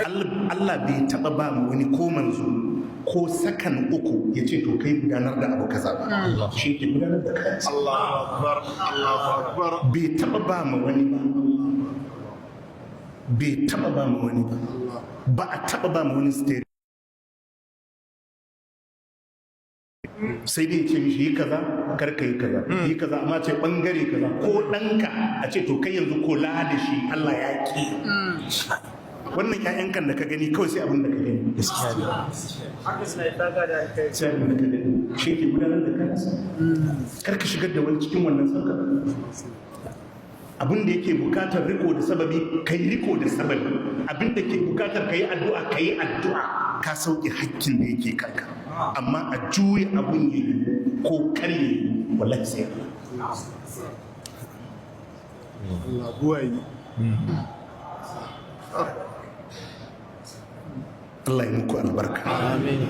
Allah bai taba ba mu wani ko manzo ko sakan uku ya ce to kai gudanar da abu kaza ba. Shi ke gudanar da kansa. Allahu akbar, Allahu akbar. Bai taba ba mu wani ba, bai taba ba mu wani ba, ba a taba ba mu wani steering. Sai dai ce mishi yi kaza, kar ka yi kaza, yi kaza, amma ce bangare kaza ko ɗanka a ce to kai yanzu kula da shi, Allah ya ki. Wannan ƴaƴan kan da ka gani kawai sai abin da ka gani. Gaskiya ne. Sai abin da ka gani. Shi ke gudanar da kansa. Kar ka shigar da wani cikin wannan sarkar. Abin da yake bukatar riko da sababi, ka yi riko da sababi. Abin da ke bukatar ka yi addu'a, ka yi addu'a. Ka sauke hakkin da yake kanka. Amma a juya abun ya yi ko kar ya yi, wallahi sai Allah. Allah buwayi. Allah ya muku albarka. Amin.